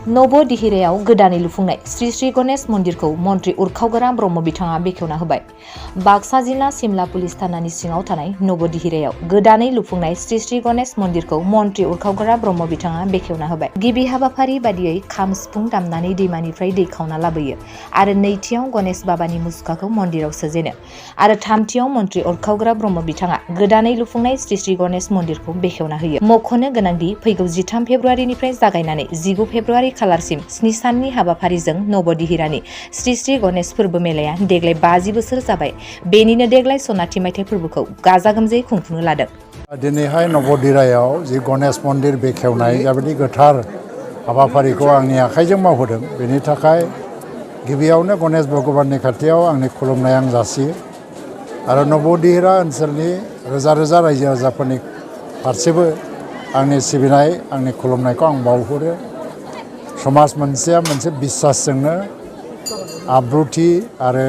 नबदिहिरायाव गोदानै लुफुंनाय श्री श्री गणेश मन्दिरखौ मन्त्रि उरखावगोरा ब्रह्म बिथाङा बेखेवना होबाय। बाक्सा जिल्ला सिमला पुलिस थानानि सिङाव थानाय नबदिहिरायाव गोदानै लुफुंनाय श्री श्री गणेश मन्दिरखौ मन्त्रि उरखावगोरा ब्रह्म बिथाङा बेखेवना होबाय। गिबि हाबाफारि बादियै खाम सिफुं दामनानै दैमानिफ्राय दै खावना लाबोयो आरो नैथियाव गणेश बाबानि मुसुखाखौ मन्दिराव सोजेनो आरो थामथियाव मन्त्रि उरखावगोरा ब्रह्म बिथाङा गोदानै लुफुंनाय श्री श्री गणेश मन्दिरखौ बेखेवना होयो। मख'नो गोनांदि फैगौ 13 फेब्रुवारिनिफ्राय जागायनानै 19 फेब्रुवारि खालारसिम 7 साननि हाबाफारिजों नबदिहिरानि श्री श्री गणेश फोरबो मेलाया देग्लाय 50 बोसोर जाबाय। बेनिनो देग्लाय सनाथि मायथाइ फोरबोखौ गाजा गोमजायै खुंफुंनो लादों। दिनैहाय नबदिहिरायाव जि गणेश मन्दिर बेखेवनाय जाबायदि गोथार हाबाफारिखौ आंनि आखाइजों मावहोदों, बेनि थाखाय गिबियावनो गणेश भगबाननि खाथियाव आंनि खुलुमनाय आं जासियो आरो नबदिहिरा ओनसोलनि रोजा रोजा रायजो राजाफोरनि फारसेबो आंनि सिबिनाय आंनि खुलुमनायखौ आं बावहरो। समाज मोनसेया मोनसे बिसासजोंनो आब्रुथि आरो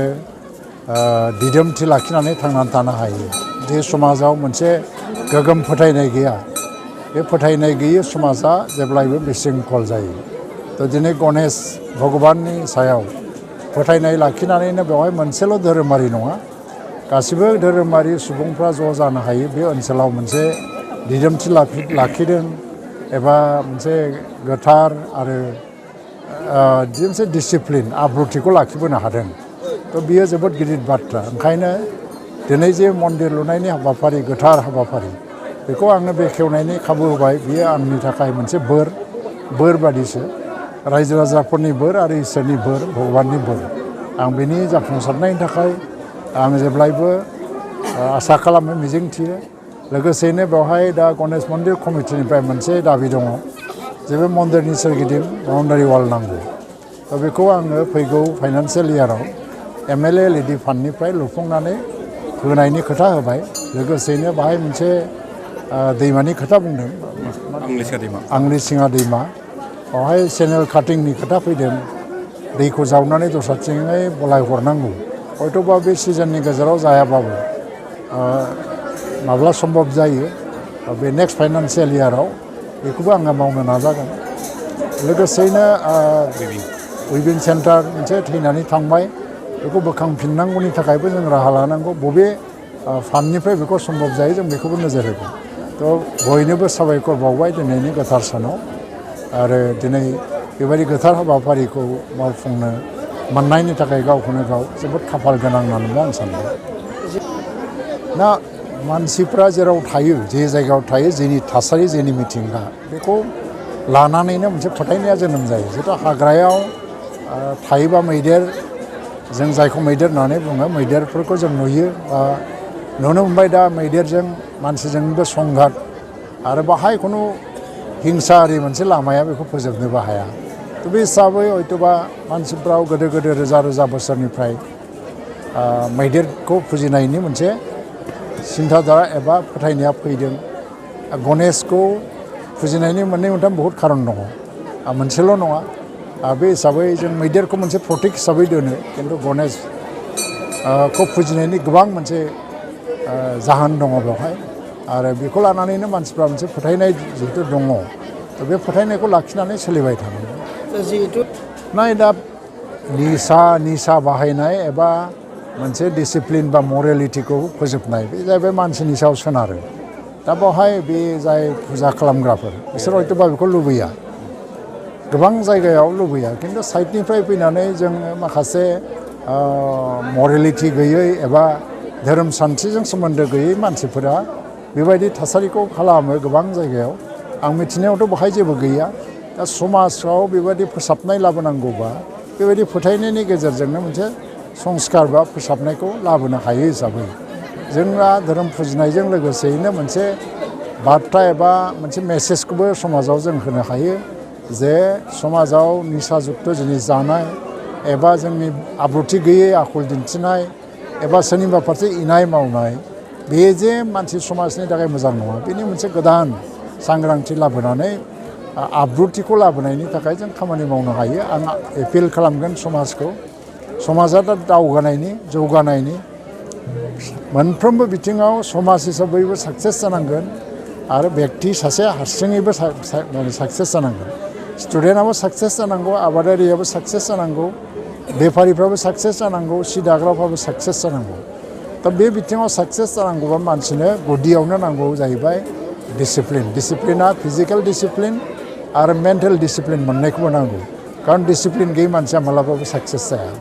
दिदोमथि लाखिनानै थांनानै थानो हायो। जे समाजाव मोनसे गोग्गोम फोथायनाय गैया, बे फोथायनाय गैयै समाजा जेब्लायबो बिसिंखल जायो। थ' दिनै गणेश भगबाननि सायाव फोथायनाय लाखिनानैनो बेवहाय मोनसेल' धोरोमारि नङा, गासिबो धोरोमारि सुबुंफ्रा ज' जानो हायो। बे ओनसोलाव मोनसे दिदोमथि लाखिदों एबा मोनसे गोथार आरो मोनसे डिसिप्लिन आब्रुथिखौ लाखिबोनो हादों। थ' बियो जोबोद गिदिर बाथ्रा। ओंखायनो दिनै जे मन्दिर लुनायनि हाबाफारि, गोथार हाबाफारि, बेखौ आंनो बेखेवनायनि खाबु होबाय। बियो आंनि थाखाय मोनसे बोर बादिसो, रायजो राजाफोरनि बोर आरो इसोरनि बोर, भगबाननि बोर। आं बेनि जाफुंसारनायनि थाखाय आं जेब्लायबो आसा खालामो, मिजिंथियो। लोगोसेयैनो बेवहाय दा गणेश मन्दिर कमिटिनिफ्राय मोनसे दाबि दङ जे बे मन्दिरनि सोरगिदिं बाउन्डारि वाल नांगौ। दा बेखौ आङो फैगौ फाइनान्सियेल इयाराव MLA LED फान्डनिफ्राय लुफुंनानै होनायनि खोथा होबाय। लोगोसेयैनो बाहाय मोनसे दैमानि खोथा बुंदों, आंग्रिसिङा दैमा, बेवहाय चेनेल काटिंनि खोथा फैदों। दैखौ जावनानै दस्राथिङै बलाय हरनांगौ। हयथ'बा बे सिजननि गेजेराव जायाबाबो माब्ला सम्भब जायो बे नेक्स्ट फाइनान्सियेल इयाराव बेखौबो आङो मावनो नाजागोन। लोगोसेयैनो उइभिं सेन्टार मोनसे थैनानै थांबाय, बेखौ बोखांफिननांगौनि थाखायबो जों राहा लानांगौ। बबे फान्डनिफ्राय बेखौ सम्भब जायो जों बेखौबो नोजोर होगोन। थ' बयनोबो साबायखर बावबाय दिनैनि गोथार सानाव। आरो दिनै बेबायदि गोथार हाबाफारिखौ मावफुंनो मोननायनि थाखाय गावखौनो गाव जोबोद खाफाल गोनां होननानैबो आं सानबाय। दा मानसिफ्रा जेराव थायो, जे जायगायाव थायो, जेनि थासारि, जेनि मिथिंगा, बेखौ लानानैनो मोनसे फोथायनाया जोनोम जायो। जितु हाग्रायाव थायोबा मैदेर, जों जायखौ मैदेर होननानै बुङो, मैदेरफोरखौ जों नुयो बा नुनो मोनबाय। दा मैदेरजों मानसिजोंबो संघात आरो बाहाय खुनु हिंसायारि मोनसे लामाया बेखौ फोजोबनोबो हाया। थ' बे हिसाबै हयथ'बा मानसिफ्राव गोदो गोदो रोजा रोजा बोसोरनिफ्राय मैदेरखौ फुजिनायनि मोनसे सिन्थाधारा एबा फोथायनाया फैदों। गणेशखौ फुजिनायनि मोननै मोनथाम बहुद खारन दङ, मोनसेल' नङा। बे हिसाबै जों मैदेरखौ मोनसे प्रतीक हिसाबै दोनो, खिन्थु गणेशखौ फुजिनायनि गोबां मोनसे जाहोन दङ बेवहाय। आरो बेखौ लानानैनो मानसिफ्रा मोनसे फोथायनाय जिहेतु दङ, थ' बे फोथायनायखौ लाखिनानै सोलिबाय थानांगौ। जिहेतु दा निसा बाहायनाय एबा मोनसे डिसिप्लिन बा मरेलिटिखौ फोजोबनाय, बे जाहैबाय मानसिनि सायाव सोनारो। दा बेवहाय बे जाय फुजा खालामग्राफोर, बिसोर हयथ'बा बेखौ लुबैया, गोबां जायगायाव लुबैया। खिन्थु साइडनिफ्राय फैनानै जोङो माखासे मरेलिटि गैयै एबा धोरोम सान्थिजों सोमोन्दो गैयै मानसिफोरा बेबायदि थासारिखौ खालामो गोबां जायगायाव। आं मिथिनायावथ' बेवहाय जेबो गैया। दा समाजाव बेबायदि फोसाबनाय लाबोनांगौबा बेबायदि फोथायनायनि गेजेरजोंनो मोनसे संस्कार बा फोसाबनायखौ लाबोनो हायो हिसाबै जोंना धोरोम फुजिनायजों लोगोसेयैनो मोनसे बार्ता एबा मोनसे मेसेजखौबो समाजाव जों होनो हायो जे समाजाव निसा जुक्त जिनिस जानाय एबा जोंनि आब्रुथि गैयै आखल दिन्थिनाय एबा सोरनिबा फारसे इनाय मावनाय, बे जे मानसि समाजनि थाखाय मोजां नङा। बेनि मोनसे गोदान सांग्रांथि लाबोनानै आब्रुथिखौ लाबोनायनि थाखाय जों खामानि मावनो हायो। आं एपिल खालामगोन समाजखौ, समाजा दा दावगानायनि, जौगानायनि मोनफ्रोमबो बिथिङाव समाज हिसाबैबो साक्सेस जानांगोन आरो बेक्ति सासे हारसिङैबो साक्सेस जानांगोन। स्टुडेन्टआबो साक्सेस जानांगौ, आबादारियाबो साक्सेस जानांगौ, बेफारिफ्राबो साक्सेस जानांगौ, सि दाग्राफ्राबो साक्सेस जानांगौ। दा बे बिथिङाव साक्सेस जानांगौबा मानसिनो गुदियावनो नांगौ जाहैबाय डिसिप्लिन। डिसिप्लिना फिजिकेल डिसिप्लिन आरो मेन्टेल डिसिप्लिन मोननैखौबो नांगौ। कारण डिसिप्लिन गैयै मानसिया मालाबाबो साक्सेस जाया।